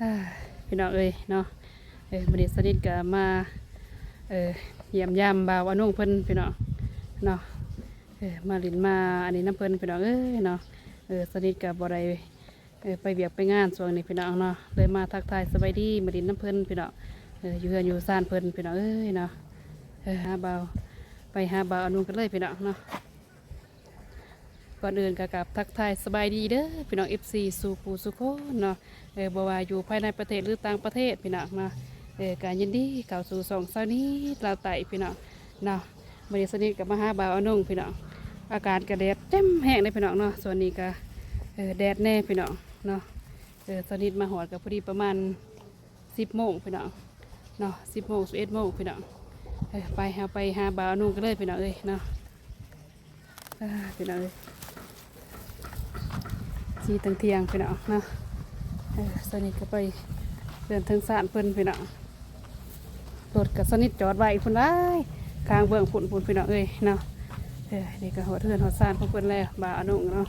ອ່າ ພີ່ນ້ອງເອີຍເນາະ ເອີ ມື້ນີ້ສະນິດກໍມາ ເອີ ຢ້ຽມຢາມບ່າວອານຸງເພິ່ນພີ່ນ້ອງເນາະ ເອີ ມາຫຼິ້ນມາອັນນີ້ນຳເພິ່ນພີ່ນ້ອງເອີຍເນາະ ເອີ ສະນິດກໍບໍ່ໄດ້ ເອີ ໄປວຽກໄປງານຊ່ວງນີ້ພີ່ນ້ອງເນາະ ເລີຍມາທັກທາຍສະບາຍດີ ມາຫຼິ້ນນຳເພິ່ນພີ່ນ້ອງ ເອີ ຢູ່ເຮືອນຢູ່ຊານເພິ່ນພີ່ນ້ອງເອີຍເນາະ ເອີ ຫາບ່າວ ໄປຫາບ່າວອານຸງກັນເລີຍພີ່ນ້ອງເນາະ. ກ່ອນອື່ນກໍກາບທັກທາຍສະບາຍດີເດີພີ່ນ້ອງ ເອັຟຊີ ສູ່ຜູ້ສູ່ຄົນເນາະ ເອີ ບໍ່ວ່າຢູ່ພາຍໃນປະເທດ ຫຼື ຕ່າງປະເທດພີ່ນ້ອງເນາະ ເອີ ກໍຍິນດີເຂົ້າສູ່ຊ່ອງສາວນິດລາວໃຕ້ພີ່ນ້ອງເນາະ ມື້ນີ້ສາວນິດກໍມາຫາບ່າວອານຸງພີ່ນ້ອງ ອາກາດກໍແດດແຈ່ມແຮງເດ້ພີ່ນ້ອງເນາະ ຊ່ວງນີ້ກໍ ເອີ ແດດແດ່ພີ່ນ້ອງເນາະ ເອີ ສາວນິດມາຮອດກໍພໍດີປະມານ ສິບໂມງພີ່ນ້ອງເນາະ ສິບໂມງ ສິບເອັດໂມງພີ່ນ້ອງ ເອີ ໄປ ເຮົາໄປຫາບ່າວອານຸງກັນເລີຍພີ່ນ້ອງເອີຍເນາະ ອ່າ ພີ່ນ້ອງເອີຍ ສີ່ໂມງທ່ຽງພີ່ນ້ອງເນາະ ເອີ ສາວນິດກໍໄປເຮືອນເທິງຊານເພິ່ນພີ່ນ້ອງ ລົດກໍສາວນິດຈອດໄວ້ພຸ້ນຫຼາຍ ຂ້າງເບື້ອງພຸ້ນ ພຸ້ນພີ່ນ້ອງເອີຍເນາະ ເອີ ນີ້ກໍຮອດເຮືອນຮອດຊານຂອງເພິ່ນແລ້ວ ບ່າວອານຸງເນາະ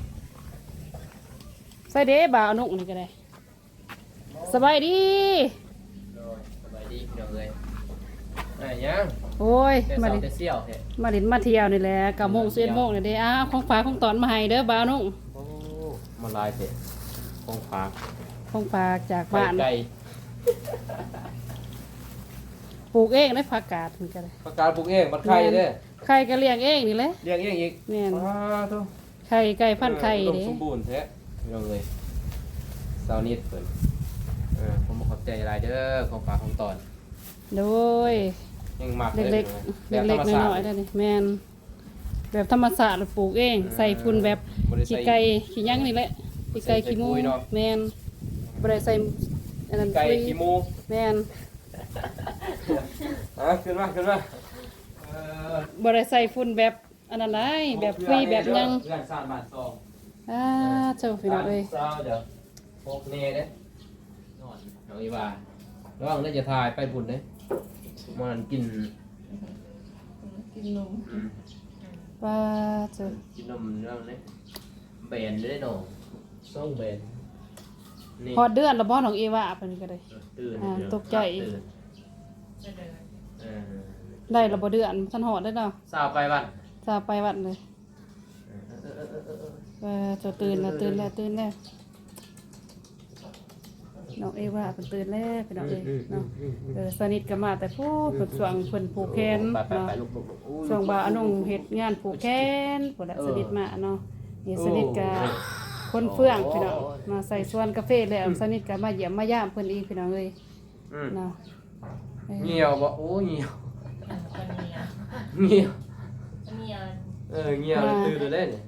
ໃສເດ້ບ່າວອານຸງນີ້ກໍໄດ້ ສະບາຍດີ ໂດຍ ສະບາຍດີພີ່ນ້ອງເອີຍ ໄດ້ຫຍັງ ໂອ້ຍ ແຕ່ເຊົ້າແຕ່ສ່ຽວແທ້ ມາຫຼິ້ນມາທ່ຽວນີ້ແຫຼະ ເກົ້າໂມງ ສິບເອັດໂມງນີ້ເດ້ ອ້າວ ຂອງຝາກຂອງຕ້ອນມາໃຫ້ເດີບ່າວອານຸງ ໂອ້ ມາຫຼາຍແທ້ ຂອງຝາກ ຂອງຝາກຈາກບ້ານ ໄກ່ ປູກເອງເດ້ຜັກກາດນີ້ກໍໄດ້ ຜັກກາດປູກເອງ ບັດໄຂ່ເດ້ ແມ່ນ ໄຂ່ກໍລ້ຽງເອງນີ້ແຫຼະ ລ້ຽງເອງອີກ ແມ່ນ ປາໂທ້ ໄຂ່ໄກ່ພັນໄຂ່ເດ້ ເອີ ອຸດົມສົມບູນແທ້ພີ່ນ້ອງເອີຍ ສາວນິດເພິ່ນ ເອີ ຂໍຂອບໃຈຫຼາຍເດີ ຂອງຝາກຂອງຕ້ອນ ໂດຍ ຍັງມັກເລັກໆ ແບບທຳມະຊາດ ເລັກໆນ້ອຍໆເດ້ນີ້ ແມ່ນ ແບບທຳມະຊາດ ແລ້ວປູກເອງ ເອີ ໃສ່ຝຸ່ນແບບ ບໍ່ໄດ້ໃສ່ ຂີ້ໄກ່ຂີ້ຫຍັງນີ້ແຫຼະ ຂີ້ໄກ່ຂີ້ໝູ ບໍ່ໄດ້ໃສ່ປຸ໋ຍເນາະ ແມ່ນ ບໍ່ໄດ້ໃສ່ອັນນັ້ນ ຂີ້ໄກ່ ປຸ໋ຍ ຂີ້ໝູ ແມ່ນ ເອົາ ຂຶ້ນມາ ຂຶ້ນມາ ເອີ ບໍ່ໄດ້ໃສ່ຝຸ່ນແບບ ອັນນັ້ນໄດ໋ ແບບປຸ໋ຍແບບຫຍັງ ເຮືອນຊານບ້ານຊ່ອງ ອ້າ ເຈົ້າພີ່ນ້ອງເອີຍ ຊາວເດີ ປົກແນ່ເດ້ ນອນ ນ້ອງອີວ່າ ລະວັງເດີ ຢ່າຖ່າຍໄປພຸ້ນເດ້ ມັນກິນ ກິນນົມ ອືມ ປາເຈົ້າ ກິນນົມ ລະວັງເດ້ ແບນເດ້ນ້ອງ ສອງແບນ ນີ້ ຮອດເດືອນແລ້ວບໍ່ ນ້ອງເອວາເພິ່ນກໍໄດ້ ຕື່ນ ອ່າ ຕົກໃຈ ເອີ ໄດ້ແລ້ວບໍ່ເດືອນ ບໍ່ທັນຮອດເດ້ເນາະ ຊາວປາຍວັນ ຊາວປາຍວັນເລີຍ ເອີ ເອີ ເຈົ້າຕື່ນແລ້ວ ຕື່ນແລ້ວ ຕື່ນແລ້ວ ນ້ອງເອວາເພິ່ນຕື່ນແລ້ວພີ່ນ້ອງເອີຍເນາະ ເອີ ສາວນິດກໍມາແຕ່ພຸ້ນ ເພິ່ນຊ່ວງເພິ່ນຜູກແຂນເນາະ ຊ່ວງບ່າວອານຸງເຮັດງານຜູກແຂນພຸ້ນແຫຼະ ສາວນິດມາເນາະ ນີ້ສາວນິດກໍຂົນເຟືອງພີ່ນ້ອງ ມາໃສ່ສວນກາເຟແລ້ວ ສາວນິດກໍມາຢ້ຽມມາຢາມເພິ່ນອີກພີ່ນ້ອງເອີຍ ອືມ ເນາະ ເອີ ງ່ຽວບໍ່ ໂອ້ ງ່ຽວ ເອີ ເພິ່ນງ່ຽວ ງ່ຽວ ງ່ຽວ ເອີ ງ່ຽວ ຕື່ນແລ້ວເດ້ນີ້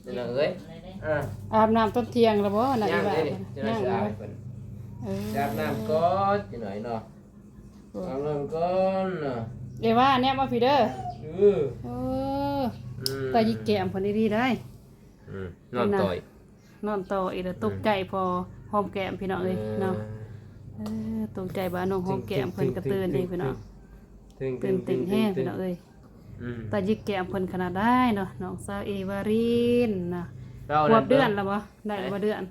ພີ່ນ້ອງເອີຍ ອ່າ ອາບນ້ຳຕອນທ່ຽງແລ້ວບໍ່ ນ້ອງເອວາ ຍັງເດ້ນີ້ ຈັ່ງໃດຊິອາບໃຫ້ເພິ່ນ ເອີ ອາບນ້ຳກ່ອນຈັກໜ້ອຍເນາະ ໂອ້ ອາບນ້ຳກ່ອນເນາະ ເອວາ ແນມມາພີ້ເດີ ເອີ ເອີ ອືມ ຕາຍິກແກ້ມເພິ່ນອີ່ຫຼີໄດ໋ ອືມ ນອນຕໍ່ອີກ ນອນຕໍ່ອີກແລ້ວ ຕົກໃຈພໍຫອມແກ້ມພີ່ນ້ອງເອີຍເນາະ ເອີ ຕົກໃຈບ່າວອານຸງຫອມແກ້ມເພິ່ນກໍຕື່ນອີກພີ່ນ້ອງ ຕື່ນເຕັ້ນແຮງພີ່ນ້ອງເອີຍ ອືມ ຕາຢິກແກ້ມເພິ່ນຂະໜາດໃດເນາະ ນ້ອງສາວເອວາລິນເນາະ ຮອດເດືອນແລ້ວບໍ່ ໄດ້ແລ້ວບໍ່ເດືອນ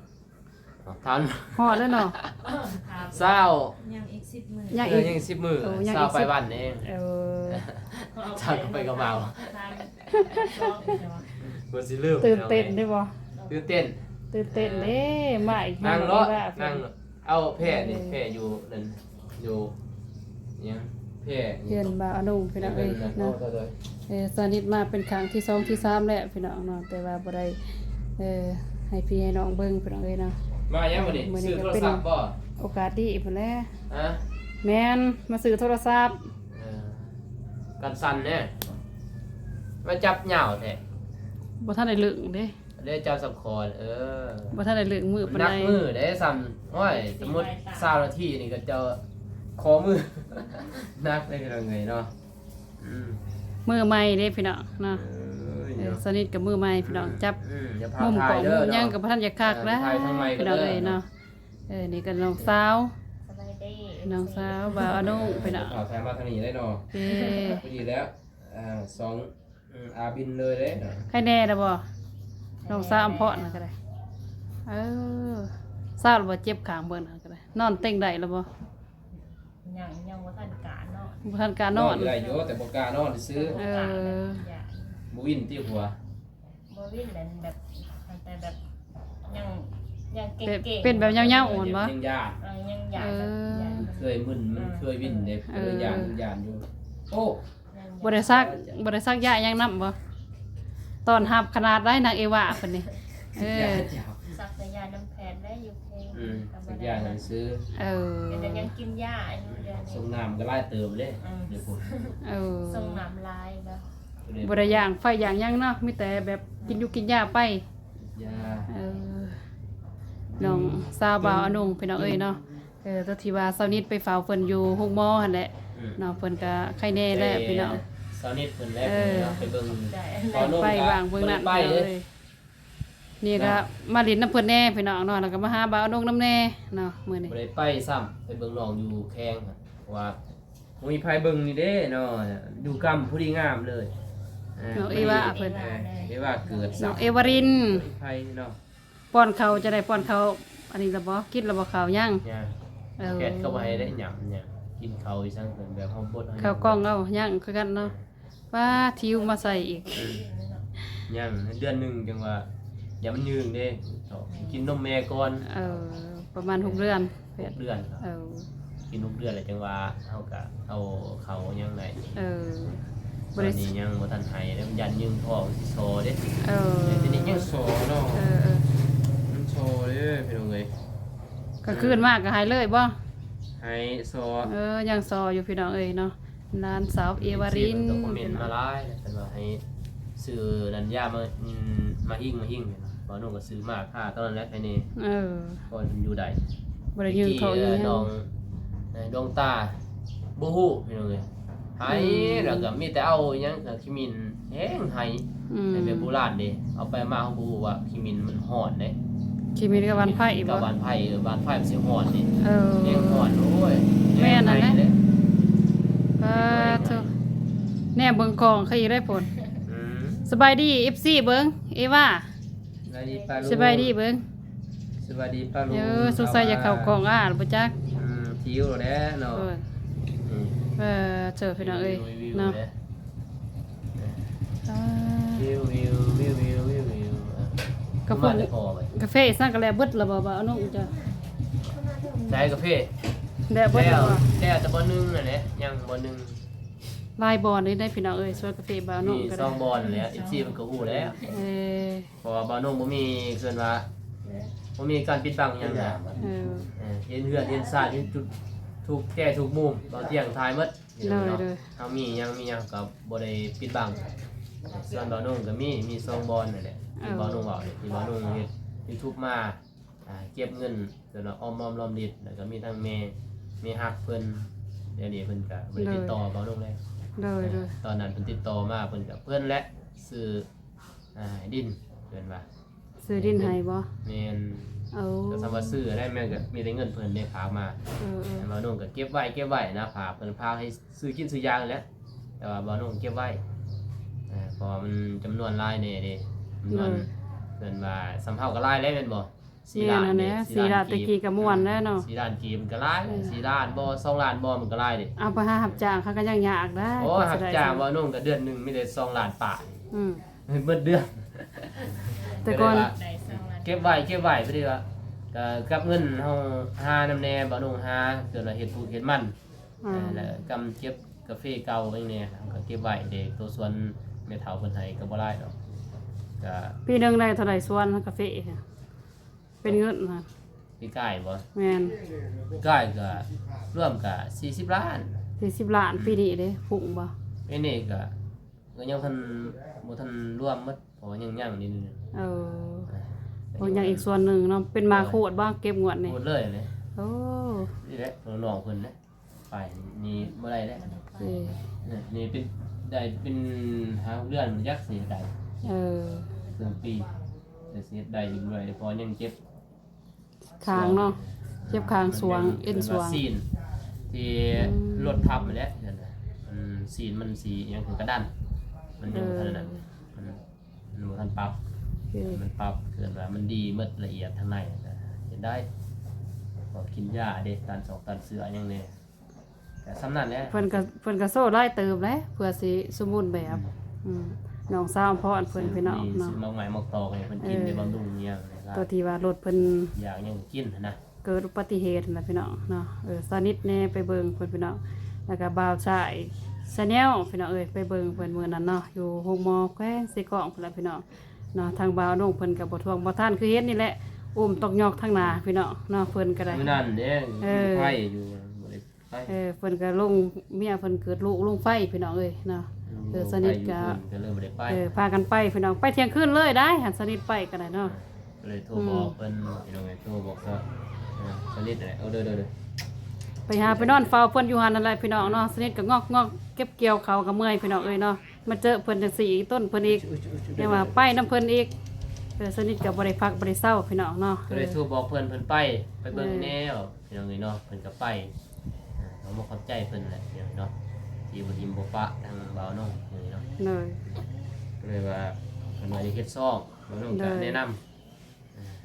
ທັນ ຮອດແລ້ວເນາະ ຊາວ ຍັງອີກສິບມື້ ຍັງອີກ ເອີ ຍັງສິບມື້ ໂອ້ ຍັງອີກສິບ ຊາວປາຍວັນເອງ ເອີ ຊາວກໍໄປກໍມາ ບໍ່ຊິລືມ ຕື່ນເຕັ້ນເດ້ບໍ່ ຕື່ນເຕັ້ນ ຕື່ນເຕັ້ນເດ້ ມາອີກ ນັ່ງເນາະ ນັ່ງເນາະ ເອົາແພນີ້ ເອີ ແພຢູ່ນັ້ນ ຢູ່ຫຍັງ ແພ ເຮືອນບ່າວອານຸງພີ່ນ້ອງເອີຍເນາະ ເອີ ສາວນິດມາເປັນຄັ້ງທີສອງທີສາມແລ້ວພີ່ນ້ອງເນາະ ແຕ່ວ່າບໍ່ໄດ້ ເອີ ໃຫ້ພີ່ໃຫ້ນ້ອງເບິ່ງພີ່ນ້ອງເອີຍເນາະ ມາຫຍັງມື້ນີ້ ຊື້ໂທລະສັບບໍ່ ໂອກາດດີພຸ້ນແຫຼະ ຮະ ແມ່ນ ມາຊື້ໂທລະສັບ ເອີ ກັນສັ່ນແດ່ ມາຈັບຍາວແທ້ ບໍ່ທັນໄດ້ລຶ້ງເດ້ ໄດ້ເຈົ້າສຳຄອນ ເອີ ບໍ່ທັນໄດ້ເລິກມືປານໃດ ໜັກມືເດ້ ສ່ຳ ໂອ້ຍ ສົມມຸດຊາວນາທີນີ້ກໍເຈົ້າຂໍມື ໜັກເດ້ພີ່ນ້ອງເອີຍເນາະ ອືມ ມືໃໝ່ເດ້ພີ່ນ້ອງເນາະ ເອີ ເອີ ສາວນິດກໍມືໃໝ່ພີ່ນ້ອງ ອືມ ຈັບມຸມກ້ອງມຸມຫຍັງກໍບໍ່ທັນຈະຄັກນະ ເອີ ຖ່າຍທາງໃໝ່ກໍເລີຍ ພີ່ນ້ອງເອີຍເນາະ ເອີ ນີ້ກໍນ້ອງສາວ ສະບາຍດີ ນ້ອງສາວ ບ່າວອານຸ ພີ່ນ້ອງ ເອົາຖ່າຍມາທາງນີ້ໄດ້ເນາະ ເອີ ພໍດີແລ້ວ ອ່າ ສອງ ອືມ ອາບິນເລີຍເດ້ ໃຄແນ່ແລ້ວບໍ່ ນ້ອງສາວອຳພອນນັ້ນກໍໄດ້ ເອີ ເຊົາແລ້ວບໍ່? ເຈັບຂ້າງເບິ່ງນັ້ນກໍໄດ້ ນອນເຕັງໄດ້ແລ້ວບໍ່? ຍັງ ຍັງບໍ່ທັນກ້ານອນ ບໍ່ທັນກ້ານອນ ນອນຢູ່ໄດ້ຢູ່ ແຕ່ບໍ່ກ້ານອນຊື່ໆ. ເອີ ຢ້ານ ບໍ່ວິນຕິຫົວ? ບໍ່ວິນແລ້ວ ແບບ ແຕ່ແບບ ຍັງ ຍັງເກງໆ ເປັນແບບຍາວໆ ແມ່ນບໍ່? ຍັງຢ້ານ ເອີ ຍັງຢ້ານ ເອີ ແບບຢ້ານ ມັນເຄີຍມຶນ ມັນເຄີຍວິນເດ້ ເອີ ເຄີຍຢ້ານ ຍັງຢ້ານຢູ່. ໂອ້ ບໍ່ໄດ້ສັກ ບໍ່ໄດ້ສັກຢາຫຍັງນຳບໍ່? ຕ້ອນຮັບຂະໜາດໃດນາງເອວາເພິ່ນນີ້. ເອີ ສັກແຕ່ຢານຳແພດໄດ້ຢູ່ເພງ ອືມ ສັກຢາຊື່ໆ. ເອີ ແຕ່ຍັງກິນຢາຢູ່ດຽວນີ້ ສົ່ງນ້ຳກໍຫຼາຍເຕີບເດ້ ເອີ ເດີພຸ້ນ ເອີ ສົ່ງນ້ຳຫຼາຍແລ້ວ ບໍ່ໄດ້ຢ່າງໄຟຢ່າງຫຍັງເນາະ ມີແຕ່ແບບກິນຢູ່ກິນຢາໄປ ຢາ ເອີ ນ້ອງສາວບ່າວອານົງ ພີ່ນ້ອງເອີຍເນາະ. ເອີ ຕອນທີ່ວ່າຊາວນິດໄປເຝົ້າເພິ່ນຢູ່ໂຮງໝໍຫັ້ນແຫຼະ ອືມ ເນາະ ເພິ່ນກໍໄຄແນ່ແລ້ວພີ່ນ້ອງ ຊາວນິດເພິ່ນແຫຼະ ເອີ ໄປເບິ່ງ ໄປວາງເບິ່ງນັ້ນ ພີ່ນ້ອງເອີຍ. ນີ້ກໍມາຫຼິ້ນນຳເພິ່ນແນ່ພີ່ນ້ອງເນາະ ແລ້ວກໍມາຫາບ່າວອານົງນຳແນ່ເນາະ ມື້ນີ້ບໍ່ໄດ້ໄປຊ້ຳ ໄປເບິ່ງນ້ອງຢູ່ແຂວງ ເພາະວ່າບໍ່ມີໃຜເບິ່ງນີ້ເດ້ເນາະ ຢູ່ກຳພໍດີງາມເລີຍ. ເອີ ນ້ອງເອວາເພິ່ນ ເອີ ເອວາເກີດ ນ້ອງເອວາລິນ ໃຜເນາະ ປ້ອນເຂົ້າ ຈະໄດ້ປ້ອນເຂົ້າອັນນີ້ລະບໍ່? ກິນລະບໍ່ເຂົ້າ? ຍັງ ຍັງ ເອີ ແພດກໍບໍ່ໃຫ້ໄດ້ຫຍັບຫຍັງ ກິນເຂົ້າອີ່ສັງເພິ່ນແບບເຮົາບົດເຮົາ ເຂົ້າກ່ອງເອົາ ຍັງຄືກັນເນາະ. ປ້າ ທິວມາໃສ່ອີກ ຍັງເດືອນໜຶ່ງຈັ່ງວ່າ ຢ່າມັນຍືງເດ້ ກິນນົມແມ່ກ່ອນ. ເອີ ປະມານຫົກເດືອນ ຫົກເດືອນ ເອີ ກິນຫົກເດືອນແລ້ວຈັ່ງວ່າເຮົາກະເອົາເຂົ້າຫຍັງໄດ້. ເອີ ຕອນນີ້ຍັງບໍ່ທັນໃຫ້ເດ້ ຢ້ານຍືງທ້ອງຊິສໍເດ້. ເອີ ແຕ່ນີ້ຍັງສໍເນາະ ເອີໆ ມັນສໍເດ້ພີ່ນ້ອງເອີຍ. ກາງຄືນມາກໍໃຫ້ເລີຍບໍ່? ໃຫ້ສໍ ເອີ ຍັງສໍຢູ່ພີ່ນ້ອງເອີຍເນາະ. ຫຼານສາວເອວາລິນ ເອັຟຊີເພິ່ນກໍຄອມເມັນມາຫຼາຍ ເພິ່ນວ່າໃຫ້ຊື້ນັ້ນຢາມາ ອືມ ມາຫິງ ມາຫິງ ບ່າວນົງກໍຊື້ມາທາຕອນນັ້ນແຫຼະ ໃຫ້ແນ່ ເອີ ພໍເພິ່ນຢູ່ໄດ້. ບໍ່ໄດ້ຍືງທ້ອງ ເອີ ຍືງ ນ້ອງ ເອີ ດວງຕາ ບໍ່ຮູ້ພີ່ນ້ອງເອີຍ ໄຫ້ ອືມ ແລ້ວກໍມີແຕ່ເອົາຫຍັງ ເອີ ຂີ້ໝິ່ນແຮງໄຫ້ ອືມ ໃຫ້ແບບໂບລານເດ້ ເອົາໄປມາເຮົາບໍ່ຮູ້ວ່າຂີ້ໝິ່ນມັນຮ້ອນເດ້. ຂີ້ໝິ່ນກັບຫວ່ານໄຜ່ບໍ່? ກັບຫວ່ານໄຜ່ ເອີ ຫວ່ານໄຜ່ມັນຊິຮ້ອນນີ້ ເອີ ແຮງຮ້ອນ ໂອ້ຍ ແມ່ນນັ້ນແຫຼະ ປາໂທ ແນມເບິ່ງກ້ອງເຂົາອີກໄດ້ພຸ້ນ. ອືມ ສະບາຍດີ ເອັຟຊີ ເບິ່ງ ເອວາ ສະບາຍດີປ້າລຸງ ສະບາຍດີເບິ່ງ ສະບາຍດີປ້າລຸງ. ເອີ ສົງໄສຢາກເຂົ້າກ້ອງອາບໍ່ຈັກ ອືມ ຫິວແລ້ວເນາະ. ເອີ ເອີ ເຈີພີ່ນ້ອງເອີຍເນາະ ວິວ ວິວ ວິວ ວິວ ວິວ ວິວ ເອີ ກາແຟ ກາເຟສັງກະແລເບິດແລ້ວບໍ່ ບ່າວອານົງເຈົ້າ? ໃສ່ກາເຟ ແລເບິດແລ້ວ ແລ້ວແຕ່ບໍ່ໜຶ່ງນັ້ນແຫຼະ ຍັງບໍ່ໜຶ່ງ. ຫຼາຍບ່ອນເດ້ພີ່ນ້ອງເອີຍ ສວນກາເຟບ່າວນົງ ມີສອງບ່ອນແຫຼະ ເອັຟຊີ ເພິ່ນກໍຮູ້ແລ້ວ ເອີ ເພາະວ່າບ່າວນົງບໍ່ມີ ເອີ້ນວ່າ ບໍ່ມີການປິດບັງຫຍັງນະ ເອີ ເອີ ເຫັນເຮືອນເຫັນຊານ ເຫັນທຸກແຈທຸກມຸມ ບ່າວທ່ຽງຖ່າຍໝົດ. ໂດຍ ໂດຍ ເຮົາມີຫຍັງ ມີຫຍັງກໍບໍ່ໄດ້ປິດບັງ. ສ່ວນບ່າວນົງກໍມີ ມີສອງບ່ອນນັ້ນແຫຼະ ທີ່ ເອີ ບ່າວນົງເວົ້ານີ້ ທີ່ບ່າວນົງເຮັດຢູທູບມາ ອ່າ ເກັບເງິນ ເອີ້ນວ່າອ້ອມອ້ອມລອມລິດ ແລ້ວກໍມີທັງແມ່ ແມ່ຮັກເພິ່ນ ດຽວນີ້ເພິ່ນກໍບໍ່ໄດ້ຕິດຕໍ່ບ່າວນົງແລ້ວ. ໂດຍ ໂດຍ ຕອນນັ້ນເພິ່ນຕິດຕໍ່ມາ ເພິ່ນກໍ ເພິ່ນແຫຼະຊື້ ອ່າ ດິນ ເອີ້ນວ່າ ຊື້ດິນໃຫ້ບໍ່? ແມ່ນ ເອີ ກໍສາມາຊື້ໄດ້ ແມ່ນກໍມີແຕ່ເງິນເພິ່ນເດ້ຝາກມາ. ເອີ ເອີ ບ່າວນົງກໍເກັບໄວ້ ເກັບໄວ້ນະ ຝາກເພິ່ນ ຝາກໃຫ້ຊື້ກິນຊື້ຢານີ້ແຫຼະ ແຕ່ວ່າບ່າວນົງເກັບໄວ້ ເອີ ເພາະວ່າມັນຈຳນວນຫຼາຍແດ່ເດ້ ຈຳນວນ ໂດຍ ເອີ້ນວ່າສ່ຳເຮົາກໍຫຼາຍແລ້ວແມ່ນບໍ່? ສີ່ລ້ານ ແມ່ນແຫຼະ ສີ່ລ້ານ ສີ່ລ້ານ ແຕ່ກີ້ກໍມ່ວນແລ້ວເນາະ ສີ່ລ້ານກີບມັນກໍຫຼາຍ ເອີ ສີ່ລ້ານບໍ່ ສອງລ້ານບໍ່ ມັນກໍຫຼາຍເດ້. ເອົາໄປຫາຮັບຈ້າງເຂົາກໍຍັງຍາກໄດ໋. ໂອ້ ຮັບຈ້າງບ່າວນົງກໍເດືອນໜຶ່ງມີແຕ່ສອງລ້ານປາຍ ອືມ ເບິດເດືອນ ແຕ່ກ່ອນ ກໍເລີຍວ່າເກັບໄວ້ ເກັບໄວ້ ພໍດີວ່າ ກໍກັບເງິນເຮົາຫານຳແດ່ ບ່າວນົງຫາ ເກີດວ່າເຮັດປູກເຮັດມັນ ອືມ ແລ້ວກຳເກັບກາເຟເກົ່າຫຍັງແດ່ ກໍເກັບໄວ້ເດ້ ໂຕສ່ວນແມ່ເຖົ້າເພິ່ນໃຫ້ກໍບໍ່ຫຼາຍດອກ ກໍ ປີໜຶ່ງໄດ້ເທົ່າໃດສວນກາເຟ? ເປັນເງິນນະ ປີກາຍບໍ່? ແມ່ນ ປີກາຍກໍລວມກໍສີ່ສິບລ້ານ ສີ່ສິບລ້ານ ອືມ ປີນີ້ເດ້ ພຸ້ງບໍ່? ປີນີ້ກໍ ກໍຍັງທັນ ບໍ່ທັນລວມໝົດ ເພາະວ່າຍັງ ຍັງນິດໜຶ່ງ. ເອີ ຍັງອີກສ່ວນໜຶ່ງເນາະ ເປັນໝາກຮູດບໍ່ ເກັບງວດນີ້? ຮູດເລີຍເດ້. ໂອ້ ນີ້ແຫຼະ ນ້ອງເພິ່ນເດ້ ໄປນີ້ບໍ່ໄດ້ແລ້ວ. ເອີ ນີ້ເປັນ ໄດ້ເປັນຫ້າຫົກເດືອນ ມັນຈັກຊິໄດ້. ເອີ ເຄິ່ງປີ ແຕ່ຊິເຮັດໄດ້ຢູ່ບໍ່ໄດ້ ເພາະຍັງເຈັບ ຄາງເນາະ ເຈັບຄາງສວງ ເອັນສວງ ທີ່ ອືມ ລົດທັບຫັ້ນແຫຼະ ມັນຊີ້ນມັນຊິຫຍັງ ກະດັນ ມັນຍັງບໍ່ທັນນັ້ນ ເອີ ມັນ ມັນບໍ່ທັນປັບ ມັນປັບ ເອີ້ນວ່າມັນດີໝົດ ລະອຽດທາງໃນ ເຮັດໄດ້. ກໍກິນຢາເດ້ ຕ້ານສອກຕ້ານເຊື້ອຫຍັງແດ່ ກະສ່ຳນັ້ນແຫຼະ. ເພິ່ນກໍ ເພິ່ນກໍໂຊຫຼາຍເຕີບແຫຼະ ເພື່ອຊິສົມບູນແບບ. ອືມ ອືມ ນ້ອງສາວອຳພອນເພິ່ນ ພີ່ນ້ອງເນາະ ຊື້ໝາກໄມ້ໝາກຕອກໃຫ້ເພິ່ນກິນ ເອີ ໄດ້ບຳລຸງຫຍັງ ຕົວທີ່ວ່າລົດເພິ່ນຢາກຫຍັງກິນຫັ້ນນະ ເກີດອຸບັດຕິເຫດຫັ້ນລະພີ່ນ້ອງເນາະ. ເອີ ສາວນິດແດ່ໄປເບິ່ງເພິ່ນພີ່ນ້ອງ ແລ້ວກໍບ່າວຊາຍ Channel ພີ່ນ້ອງເອີຍ ໄປເບິ່ງເພິ່ນມື້ນັ້ນເນາະ ຢູ່ໂຮງໝໍແຂວງເຊກອງພຸ້ນລະພີ່ນ້ອງເນາະ. ທາງບ່າວນົງເພິ່ນກໍບໍ່ທ່ວງບໍ່ທັນ ຄືເຫັນນີ້ແຫຼະ ອຸ້ມຕົກຍອກທາງໜ້າພີ່ນ້ອງເນາະ. ເພິ່ນກໍໄດ້ ມື້ນັ້ນເດ້ ເອີ ໄຟຢູ່ ບໍ່ໄດ້ໄປ ເອີ ເພິ່ນກໍລົງ ເມຍເພິ່ນເກີດລູກລົງໄຟພີ່ນ້ອງເອີຍເນາະ. ເອີ ສາວນິດກໍ ກໍເລີຍບໍ່ໄດ້ໄປ ເອີ ພາກັນໄປພີ່ນ້ອງ ໄປທ່ຽງຄືນເລີຍໄດ໋ ສາວນິດໄປກໍໄດ້ເນາະ. ເອີ ກໍເລີຍໂທບອກເພິ່ນ ອືມ ພີ່ນ້ອງເອີຍ ໂທບອກກໍ ເອີ ສາວນິດແຫຼະ ເອີ ເດີໆ ໄປຫາໄປນອນເຝົ້າເພິ່ນຢູ່ຫັ້ນນັ້ນແຫຼະພີ່ນ້ອງເນາະ. ສາວນິດກໍງອກໆ ເກັບກ່ຽວເຂົ້າກໍເມື່ອຍພີ່ນ້ອງເອີຍເນາະ ມາເຈີເພິ່ນຈັ່ງຊີ້ອີກ ຕົ້ນເພິ່ນອີກ ຍັງວ່າໄປນຳເພິ່ນອີກ. ເອີ ສາວນິດກໍບໍ່ໄດ້ພັກບໍ່ໄດ້ເຊົາພີ່ນ້ອງເນາະ ກໍເລີຍໂທບອກເພິ່ນ ເພິ່ນໄປ ໄປເບິ່ງແດ່ ພີ່ນ້ອງເອີຍເນາະ. ເພິ່ນກໍໄປ ເອີ ເຮົາມາຂອບໃຈເພິ່ນແຫຼະພີ່ນ້ອງເນາະ ທີ່ບໍ່ຖິ້ມບໍ່ປະທາງບ່າວນ້ອງພີ່ນ້ອງເນາະ. ໂດຍ ກໍເລີຍວ່າ ເພິ່ນວ່າຢາກເຮັດຊ່ອງ ບ່າວນ້ອງກໍແນະນຳ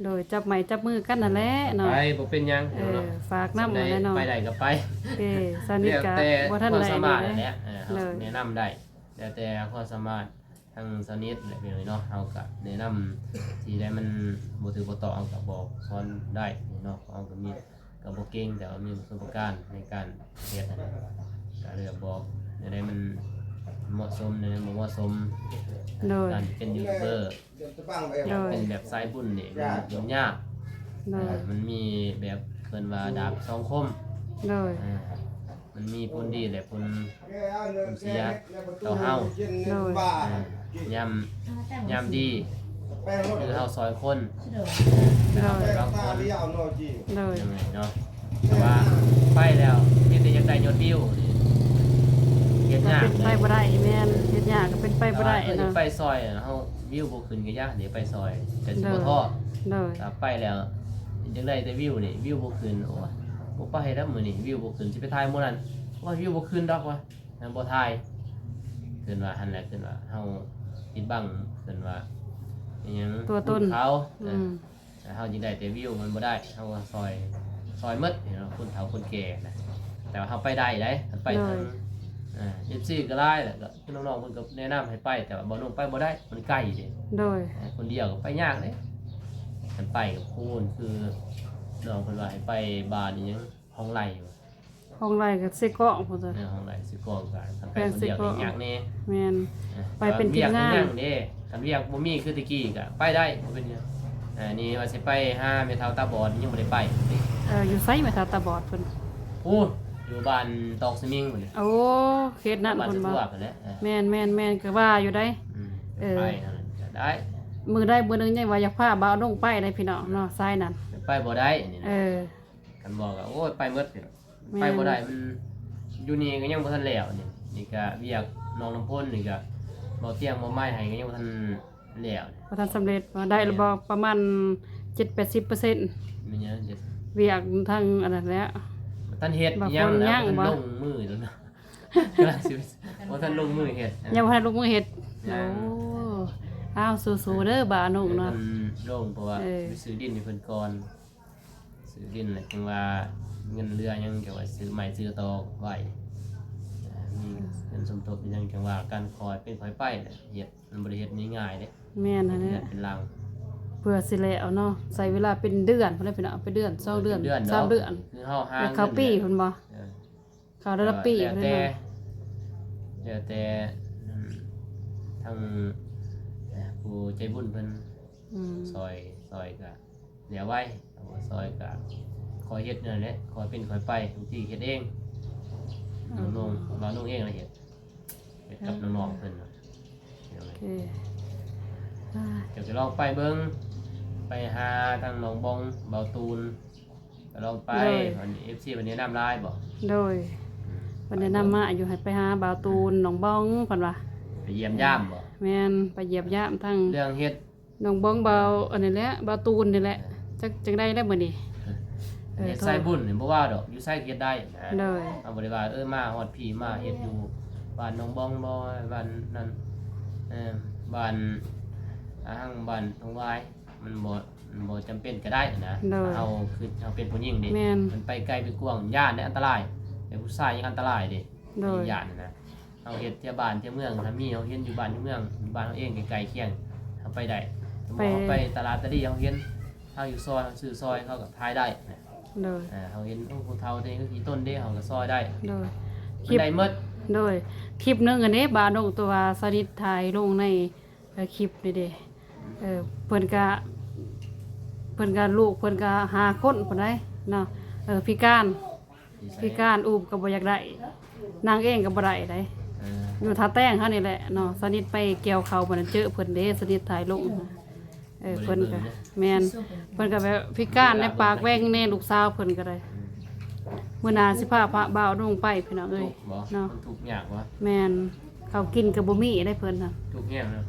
ໂດຍ ຈັບໄມ້ຈັບມືກັນນັ້ນແຫຼະເນາະ ໄປ ບໍ່ເປັນຫຍັງ ເອີ ພີ່ນ້ອງເນາະ ຝາກນຳຫັ້ນແຫຼະເນາະ ໄປໄດ້ກໍໄປ ເອີ ສາວນິດກໍບໍ່ທັນໄດ້ ແລ້ວແຕ່ຄວາມສາມາດຫັ້ນແຫຼະ ເອີ ເຮົາແນະນຳໄດ້ ແລ້ວແຕ່ຄວາມສາມາດ ທາງສາວນິດແຫຼະພີ່ນ້ອງເນາະ ເຮົາກະແນະນຳທີ່ໃດມັນບໍ່ຖືກບໍ່ຕ້ອງ ເຮົາກະບອກສອນໄດ້ເນາະ. ເຮົາກະມີ ກະບໍ່ເກັ່ງ ແຕ່ວ່າມີປະສົບປະການໃນການເຮັດຫັ້ນນະ ກະເລືອກບອກແນວໃດມັນເໝາະສົມ ແນວໃດບໍ່ເໝາະສົມ ໂດຍ ການເປັນຢູທູບເບີ ໂດຍ ເປັນແບບສາຍບຸນນີ້ ມັນ ມັນຍາກ ໂດຍ ເອີ ມັນມີແບບເພິ່ນວ່າດາບສອງຄົມ ໂດຍ ເອີ ມັນມີຜົນດີ ແລະ ຜົນ ຜົນເສຍຕໍ່ເຮົາ ໂດຍ ເອີ ຍາມ ຍາມດີ ຄືເຮົາຊ່ອຍຄົນ ໂດຍ ເຮົາຊ່ອຍບາງຄົນ ໂດຍ ຈັ່ງໃດເນາະ ແຕ່ວ່າໄປແລ້ວມີແຕ່ຢາກໄດ້ຍອດວິວ ເຮັດຍາກ ເປັນໄປບໍ່ໄດ້ ແມ່ນ ເຮັດຍາກກໍເປັນໄປບໍ່ໄດ້ ແຕ່ວ່າເອີ ເນາະ ໄປຊ່ອຍເຮົາ ວິວບໍ່ຂຶ້ນກໍຢ່າ ເດ ໄປຊ່ອຍ ແຕ່ຊິບໍ່ທໍ້ ໂດຍ ຖ້າໄປແລ້ວຢາກໄດ້ແຕ່ວິວນີ້ ວິວບໍ່ຂຶ້ນ ໂອ້ຍ ບໍ່ໄປແລ້ວມື້ນີ້ ວິວບໍ່ຂຶ້ນ ຊິໄປຖ່າຍໝູ່ນັ້ນ ໂອ້ຍ ວິວບໍ່ຂຶ້ນດອກວ່າ ຍັງບໍ່ຖ່າຍ ເພິ່ນວ່າຫັ້ນແຫຼະ ເພິ່ນວ່າເຮົາປິດບັງ ເພິ່ນວ່າອີຫຍັງ ຕົວຕົນ ເຂົາ ອືມ ເອີ ເຮົາຈຶ່ງໄດ້ແຕ່ວິວ ມັນບໍ່ໄດ້ ເຮົາກໍຊ່ອຍ ຊ່ອຍໝົດເນາະ ຄົນເຖົ້າຄົນແກ່ນະ ແຕ່ວ່າເຮົາໄປໄດ້ໃດ໋ ຄັນໄປເຖິງ ໂດຍ ເອີ ເອັຟຊີກໍຫຼາຍແຫຼະ ກໍຄືນ້ອງໆເພິ່ນກໍແນະນຳໃຫ້ໄປ ແຕ່ວ່າບ່າວນົງໄປບໍ່ໄດ້ ມັນໄກເດ້ ໂດຍ ເອີ ຄົນດຽວກໍໄປຍາກເດ້ ຄັນໄປກັບຄູນ ຄືນ້ອງເພິ່ນວ່າໃຫ້ໄປບ້ານອີຫຍັງ ຮ່ອງໄລ ຮ່ອງໄລກໍເຊກອງພຸ້ນ ເອີ ຮ່ອງໄລເຊກອງ ກໍຄັນໄປຄົນດຽວນີ້ຍາກແດ່ ແມ່ນ ເອີ ໄປເປັນທີມງານ ວຽກຍັງເດ້ ຄັນວຽກບໍ່ມີຄືແຕ່ກີ້ກໍໄປໄດ້ ບໍ່ເປັນຫຍັງ ອັນນີ້ວ່າຊິໄປຫາແມ່ເຖົ້າຕາບອດ ຍັງບໍ່ໄດ້ໄປ ເອີ ຢູ່ໃສແມ່ເຖົ້າຕາບອດເພິ່ນ? ໂອ້ ຢູ່ບ້ານຕອກສະໝິງພຸ້ນ ໂອ້ ເຂດນັ້ນພຸ້ນບໍ່? ບ້ານສະທວບຫັ້ນແຫຼະ ເອີ ແມ່ນໆໆ ກໍວ່າຢູ່ໃດ ອືມ ເອີ ໄປຫັ້ນກໍໄດ້ ມື້ໃດມື້ໜຶ່ງຍັງວ່າຢາກພາບ່າວນົງໄປໃດ໋ພີ່ນ້ອງເນາະ ສາຍນັ້ນ ໄປບໍ່ໄດ້ນີ້ນະ ເອີ ຄັນບອກກໍ ໂອ້ຍ ໄປໝົດ ໄປບໍ່ໄດ້ ມັນຢູ່ນີ້ກໍຍັງບໍ່ທັນແລ້ວ ນີ້ ນີ້ກະວຽກນ້ອງນ້ຳພົນ ນີ້ກະບໍ່ຕຽງບໍ່ໄມ້ໃຫ້ກໍຍັງບໍ່ທັນແລ້ວ ບໍ່ທັນສຳເລັດ ວ່າໄດ້ແລ້ວບໍ່ ປະມານເຈັດແປດສິບເປີເຊັນ ແມ່ນຫຍັງ ວຽກທາງອັນນັ້ນແຫຼະ ບໍ່ທັນເຮັດຫຍັງ ຍັງບໍ່ທັນລົງມືຢູ່ເນາະ ກຳລັງຊິ ບໍ່ທັນລົງມືເຮັດ ຍັງບໍ່ທັນລົງມືເຮັດ ຍັງ ໂອ້ ອ້າວ ສູ້ໆເດີບ່າວນົງເນາະ ເພິ່ນລົງ ເພາະວ່າ ເອີ ໄປຊື້ດິນໃຫ້ເພິ່ນກ່ອນ ຊື້ດິນແລ້ວ ຈັ່ງວ່າເງິນເຫຼືອຍັງ ຈັ່ງວ່າຊື້ໄມ້ຊື້ຕອກໄວ້ ມີເງິນສົມທົບອີຫຍັງ ຈັ່ງວ່າກັນ ຄ່ອຍເປັນຄ່ອຍໄປແຫຼະ ເຮັດ ມັນບໍ່ໄດ້ເຮັດງ່າຍໆເດ້ ແມ່ນຫັ້ນແຫຼະ ເຮັດເຮືອນເປັນຫຼັງ ເພື່ອຊິແລ້ວເນາະ ໃຊ້ເວລາເປັນເດືອນພຸ້ນແຫຼະພີ່ນ້ອງ ເປັນເດືອນ ສອງເດືອນ ເປັນເດືອນ ສາມເດືອນ ຄືເຮົາຫາເງິນ ເຂົ້າປີພຸ້ນບໍ່ ເອີ ເຂົ້າແຕ່ລະປີ ແລ້ວແຕ່ ແລ້ວແຕ່ ອືມ ທາງ ເອີ ຜູ້ໃຈບຸນເພິ່ນ ອືມ ຊ່ອຍ ຊ່ອຍກະ ແລ້ວໄວ ເອົາມາຊ່ອຍກະຄ່ອຍເຮັດນັ້ນແຫຼະ ຄ່ອຍເປັນຄ່ອຍໄປ ບາງທີເຮັດເອງ ອືມ ນ້ອງໆ ບ່າວນົງເອງລະເຮັດ ເຮັດກັບ ເອີ ນ້ອງໆເພິ່ນ ໂອເຄ ອ່າ ເຈົ້າກໍລອງໄປເບິ່ງ ໄປຫາທາງນ້ອງບອງ ບ່າວຕູນ ກໍລອງໄປ ໂດຍ ອັນ ເອັຟຊີ ເພິ່ນແນະນຳຫຼາຍບໍ່? ໂດຍ ອືມ ເພິ່ນແນະນຳມາຢູ່ ໃຫ້ໄປຫາບ່າວຕູນ ນ້ອງບອງ ເພິ່ນວ່າ ໄປຢ້ຽມຢາມບໍ່? ແມ່ນ ໄປຢ້ຽມຢາມທາງ ເລື່ອງເຮັດ ນ້ອງບອງ ບ່າວ ອັນນີ້ແຫຼະ ບ່າວຕູນນີ້ແຫຼະ ເອີ ຈັກຈັ່ງໃດແລ້ວມື້ນີ້ ເອີ ເຮັດສາຍບຸນນີ້ບໍ່ວ່າດອກ ຢູ່ໃສກໍເຮັດໄດ້ນະ ໂດຍ ເຮົາບໍ່ໄດ້ວ່າ ເອີ ມາຮອດພີ້ ມາເຮັດຢູ່ບ້ານໜອງບອງບໍ່ ບ້ານນັ້ນ ເອີ ບ້ານ ອາ ທາງບ້ານທົ່ງຫວາຍ ມັນບໍ່ ບໍ່ຈຳເປັນກໍໄດ້ນະ. ໂດຍ ເຮົາຄືເຮົາເປັນຜູ້ຍິງເດ້ ແມ່ນ ມັນໄປໄກໄປກວ້າງ ຢ້ານເດ້ ອັນຕະລາຍ. ແຕ່ຜູ້ຊາຍຍັງອັນຕະລາຍເດ້ ໂດຍ ຢ້ານນະ. ເຮົາເຮັດແຖວບ້ານແຖວເມືອງ ຖ້າມີ ເຮົາເຫັນຢູ່ບ້ານຢູ່ເມືອງ ຢູ່ບ້ານເຮົາເອງໃກ້ໆຄຽງ ເຮົາໄປໄດ້. ສົມມຸດເຮົາໄປຕະຫຼາດຕະລີ ເຮົາເຫັນ ເຮົາຢູ່ຊອຍ ເຮົາຊື້ຊອຍ ເຮົາກໍຖ່າຍໄດ້ນະ. ໂດຍ ເອີ ເຮົາເຫັນ ໂອ້ ຜູ້ເຖົ້າເດ້ ຂີ້ຕົນເດ້ ເຮົາກໍຊ່ອຍໄດ້. ໂດຍ ມັນໄດ້ໝົດ. ໂດຍ ຄລິບໜຶ່ງອັນນີ້ ບ່າວນົງ ຕົວວ່າສະໜິດຖ່າຍລົງໃນ ເອີ ຄລິບນີ້ເດ້ ເອີ ເພິ່ນກະ ເພິ່ນກະ ລູກເພິ່ນກະຫ້າຄົນພຸ້ນໃດ໋ເນາະ. ເອີ ພິການ ພິການ ອູ້ມກໍບໍ່ຢາກໄດ້ ນັ່ງເອງກໍບໍ່ໄດ້ໃດ໋. ເອີ ຢູ່ທ່າແຕງເຮົານີ້ແຫຼະເນາະ. ສະໜິດໄປກ່ຽວເຂົ້າ ບັດນັ້ນເຈີເພິ່ນເດ້ ສະໜິດຖ່າຍລົງ. ເອີ ເພິ່ນກໍ ບໍ່ໄດ້ເບິ່ງເດ້ ແມ່ນ ເພິ່ນກໍແບບພິການແດ່ ປາກແຫວ່ງແດ່ ລູກສາວເພິ່ນກໍໄດ້. ອືມ ມື້ໜ້າຊິພາ ພາບ່າວນົງໄປ ພີ່ນ້ອງເອີຍ ທຸກບໍ່ ເນາະ ມັນທຸກຍາກບໍ່? ແມ່ນ ເຂົ້າກິນກໍບໍ່ມີໄດ໋ເພິ່ນນະ. ທຸກແຮງເນາະ.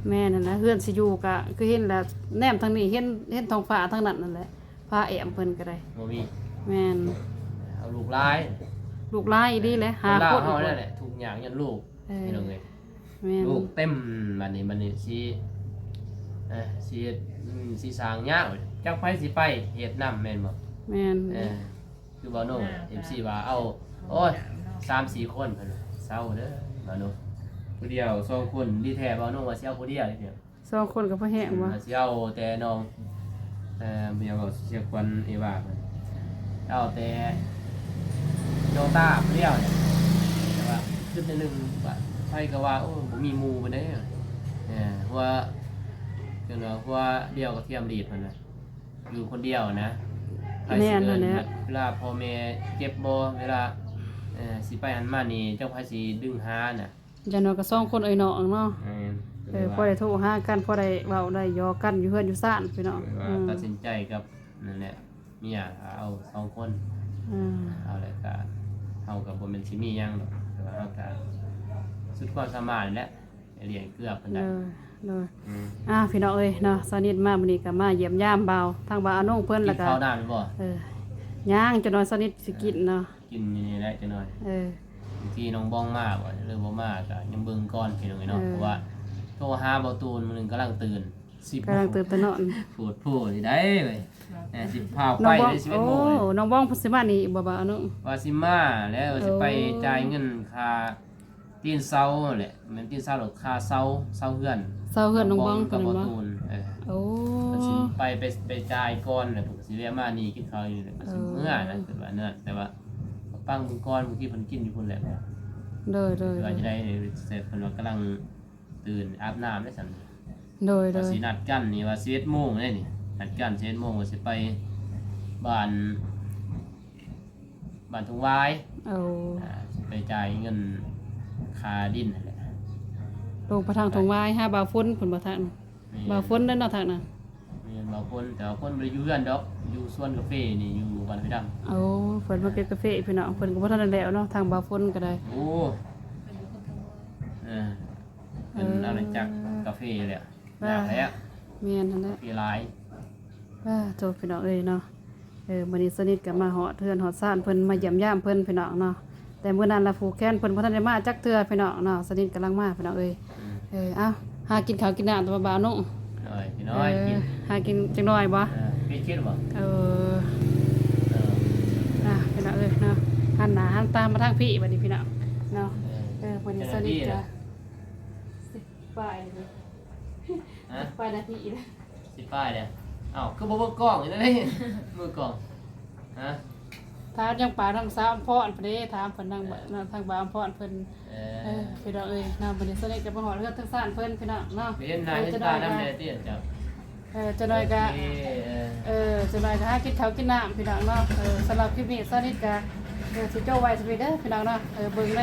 ແມ່ນຫັ້ນນະ ເຮືອນຊິຢູ່ກໍຄືເຫັນແລ້ວ ແນມທາງນີ້ເຫັນ ເຫັນທ້ອງຟ້າທາງນັ້ນນັ້ນແຫຼະ ຟ້າແອ້ມເພິ່ນກໍໄດ້ ບໍ່ມີ. ແມ່ນ ເອົາລູກຫຼາຍ ລູກຫຼາຍອີ່ຫຼີແຫຼະ ຫ້າຄົນ ເຮົານັ້ນແຫຼະ ທຸກຍາກຍ້ອນລູກ ເອີ ພີ່ນ້ອງເອີຍ. ແມ່ນ ລູກເຕັມ ບັດນີ້ ບັດນີ້ຊິ ເອີ ຊິເຮັດ ອືມ ຊິສ້າງຍາກ ຈັກໃຜຊິໄປເຮັດນຳ ແມ່ນບໍ່? ແມ່ນ ເອີ ຄືບ່າວນົງ ເອັຟຊີ ວ່າເອົາ ໂອ້ຍ ສາມສີ່ຄົນ ເພິ່ນວ່າ ເຊົາເດີບ່າວນົງ ຜູ້ດຽວສອງຄົນ ດີແທ້ບ່າວນົງວ່າຊິເອົາຜູ້ດຽວ ສອງຄົນກໍພໍແຮງບໍ່? ອືມ ວ່າຊິເອົາແຕ່ນ້ອງ ເອີ ຫຍັງກໍ ເຊຍຂວັນ ເອວາ ເພິ່ນ ເອົາແຕ່ນ້ອງຕາຜູ້ດຽວນີ້. ແຕ່ວ່າຄິດໜ້ອຍໜຶ່ງວ່າ ໃຜກໍວ່າ ໂອ້ ບໍ່ມີໝູ່ປານໃດ ເອີ ຫົວ ຈົນວ່າຫົວດຽວກະທຽມດີດ ເພິ່ນວ່າ ຢູ່ຄົນດຽວນະ ໃຜຊິເອີ້ນ ແມ່ນຫັ້ນແຫຼະ ເວລາພໍ່ແມ່ເຈັບບໍ່ ເວລາ ເອີ ຊິໄປຫັ້ນມານີ້ ຈັກໃຜຊິດຶງຫານະ. ຢ່າງໜ້ອຍກໍສອງຄົນເອື້ອຍນ້ອງເນາະ. ແມ່ນ ເອີ ກໍເລີຍວ່າ ພໍໄດ້ໂທຫາກັນ ພໍໄດ້ເວົ້າໄດ້ຫຍອກກັນຢູ່ເຮືອນຢູ່ຊານ ພີ່ນ້ອງ. ກໍເລີຍວ່າ ອືມ ຕັດສິນໃຈກັບ ນັ້ນແຫຼະ ເມຍ ເອົາສອງຄົນ. ອືມ ເອົາແລ້ວກໍ ເຮົາກໍບໍ່ແມ່ນຊິມີຫຍັງດອກ ແຕ່ວ່າເຮົາກໍສຸດຄວາມສາມາດແຫຼະ ໄດ້ລ້ຽງເກືອເພິ່ນໄດ້. ໂດຍ ໂດຍ ອືມ ອ່າ ພີ່ນ້ອງເອີຍເນາະ ສາວນິດມາມື້ນີ້ກໍມາຢ້ຽມຢາມບ່າວ ທາງບ່າວອານົງເພິ່ນ ແລ້ວກໍ ກິນເຂົ້ານຳແມ່ນບໍ່? ເອີ ຍັງ ຈັກໜ້ອຍສາວນິດຊິກິນເນາະ ກິນຢູ່ນີ້ແຫຼະຈັກໜ້ອຍ. ເອີ ບາງທີນ້ອງບອງມາບໍ່ ຫຼືບໍ່ມາກໍຍັງເບິ່ງກ່ອນພີ່ນ້ອງເອີຍເນາະ. ເອີ ເພາະວ່າໂທຫາບ່າວຕູນມື້ໜຶ່ງກຳລັງຕື່ນ ສິບໂມງ ກຳລັງຕື່ນແຕ່ນອນ ໂພດໂພນີ້ໄດ໋ເວີຍ. ເອີ ຊິພາໄປໄດ້ສິບເອັດໂມງ. ໂອ້ ນ້ອງບອງເພິ່ນຊິມານີ້ບໍ່ ບ່າວອານົງ? ວ່າຊິມາແຫຼະ ວ່າຊິໄປ ໂອ້ ຈ່າຍເງິນຄ່າຕີນເສົາແຫຼະ ແມ່ນຕີນເສົາດອກ ຄ່າເຊົ່າ ເຊົ່າເຮືອນ ເຊົ່າເຮືອນນ້ອງບອງ ນ້ອງບອງກັບບ່າວຕູນ. ເອີ ໂອ້ ເພິ່ນຊິໄປ ໄປ ໄປຈ່າຍກ່ອນ ແລ້ວເພິ່ນກໍຊິແວະມານີ້ກິນເຂົ້າຢູ່ ແລ້ວກໍຊິເມືອອ ເອີ ນະ ເພິ່ນວ່ານັ້ນ. ແຕ່ວ່າຟັງເບິ່ງກ່ອນ ບາງທີເພິ່ນກິນຢູ່ພຸ້ນແຫຼະ. ໂດຍ ໂດຍ ວ່າຈະໄດ້ ແຕ່ເພິ່ນວ່າກຳລັງຕື່ນອາບນ້ຳເດ້ຊັ້ນ. ໂດຍ ໂດຍ ວ່າຊິນັດກັນນີ້ວ່າສິບເອັດໂມງເດ້ນີ້ ນັດກັນສິບເອັດໂມງ ວ່າຊິໄປບ້ານ ບ້ານທົ່ງຫວາຍ. ໂອ້ ອ່າ ຊິໄປຈ່າຍເງິນຄ່າດິນຫັ້ນແຫຼະ ລົງໄປທາງທົ່ງຫວາຍ ຫາບ່າວຝົນພຸ້ນບໍ່ທາງ? ແມ່ນ ບ່າວຝົນເດ້ເນາະທາງນັ້ນ. ແມ່ນ ບ່າວຝົນ ແຕ່ວ່າເພິ່ນບໍ່ໄດ້ຢູ່ເຮືອນດອກ ຢູ່ສວນກາເຟນີ້ ຢູ່ບ້ານຫ້ວຍດຳ. ໂອ້ ເພິ່ນມາເກັບກາເຟພີ່ນ້ອງ ເພິ່ນກໍບໍ່ທັນໄດ້ແລ້ວເນາະ ທາງບ່າວຝົນກໍໄດ້. ໂອ້ ເອີ ເອີ ເປັນອານາຈັກກາເຟແຫຼະ ຍາກແຫຼະ. ແມ່ນຫັ້ນແຫຼະ ກາເຟຫຼາຍ. ອ່າ ໂທ້ ພີ່ນ້ອງເອີຍເນາະ. ເອີ ມື້ນີ້ສະໜິດກໍມາຮອດເຮືອນຮອດຊານເພິ່ນ ມາຢ້ຽມຢາມເພິ່ນພີ່ນ້ອງເນາະ. ແຕ່ມື້ນັ້ນລະຜູກແຂນເພິ່ນບໍ່ທັນໄດ້ມາຈັກເທື່ອພີ່ນ້ອງເນາະ. ສະໜິດກຳລັງມາພີ່ນ້ອງເອີຍ. ອືມ ເອີ ເອົ້າ ຫາກິນເຂົ້າກິນນ້ຳຕົວະບ່າວນຸ. ໂດຍ ພີ່ນ້ອງ ເອີ ກິນ ຫາກິນຈັກໜ້ອຍບໍ່? ເອີ ກິນ ກິນບໍ່? ເອີ ເອີ ອ່າ ພີ່ນ້ອງເອີຍເນາະ ຫັນໜ້າຫັນຕາມາທາງພີ້ບັດນີ້ພີ່ນ້ອງເນາະ. ເອີ ເອີ ມື້ນີ້ສະໜິດກໍ ສິບປາຍແລ້ວ ຮະ? ສິບປາຍນາທີແລ້ວ ສິບປາຍແລ້ວ. ເອົ້າ ຄືບໍ່ເບິ່ງກ້ອງຢູ່ນັ້ນເດ້ ມືກ້ອງ ຮະ? ຖາມຍັງປາກທາງສາວອຳພອນພຸ້ນເດ້ ຖາມເພິ່ນທາງ ເອີ ທາງບ່າວອຳພອນເພິ່ນ. ເອີ ເອີ ພີ່ນ້ອງເອີຍເນາະ ບັດນີ້ສະໜິດກໍມາຮອດເຮືອນທາງຊານເພິ່ນພີ່ນ້ອງເນາະ. ໄປເຫັນໜ້າເຫັນຕານຳແດ່ຕິ ເອີ ຈັກໜ້ອຍກໍ ໂອເຄ ເອີ ເອີ ຈັກໜ້ອຍກໍຫາກິນເຂົ້າກິນນ້ຳພີ່ນ້ອງເນາະ. ເອີ ສຳລັບຄລິບນີ້ສະໜິດກໍ ເອີ ຊິຈົບໄວ້ສ່ຳນີ້ເດີພີ່ນ້ອງເນາະ. ເອີ ເບິ່ງໃນ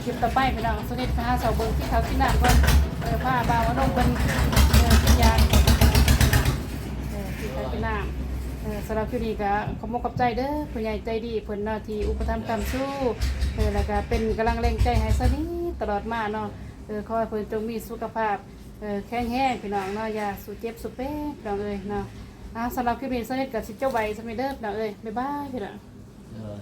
ຄລິບຕໍ່ໄປພີ່ນ້ອງ ສະໜິດໄປຫາຊອກເບິ່ງກິນເຂົ້າກິນນ້ຳກ່ອນ. ເອີ ພາບ່າວອານົງເພິ່ນ ເອີ ກິນຢາ ເອີ ກິນເຂົ້າກິນນ້ຳ. ເອີ ສຳລັບຄລິບນີ້ກໍຂອບອົກຂອບໃຈເດີ ຜູ້ໃຫຍ່ໃຈດີເພິ່ນເນາະ ທີ່ອຸປະຖຳຄ້ຳຊູ ເອີ ແລ້ວກໍເປັນກຳລັງແຮງໃຈໃຫ້ສະໜິດຕະຫຼອດມາເນາະ. ເອີ ຂໍໃຫ້ເພິ່ນຈົ່ງມີສຸຂະພາບ ເອີ ແຂງແຮງພີ່ນ້ອງເນາະ ຢ່າສູ່ເຈັບສູ່ເປັນພີ່ນ້ອງເອີຍເນາະ. ອ່າ ສຳລັບຄລິບນີ້ສະໜິດກໍຊິຈົບໄວ້ສ່ຳນີ້ເດີພີ່ນ້ອງເອີຍ ບາຍບາຍພີ່ນ້ອງ. ໂດຍ.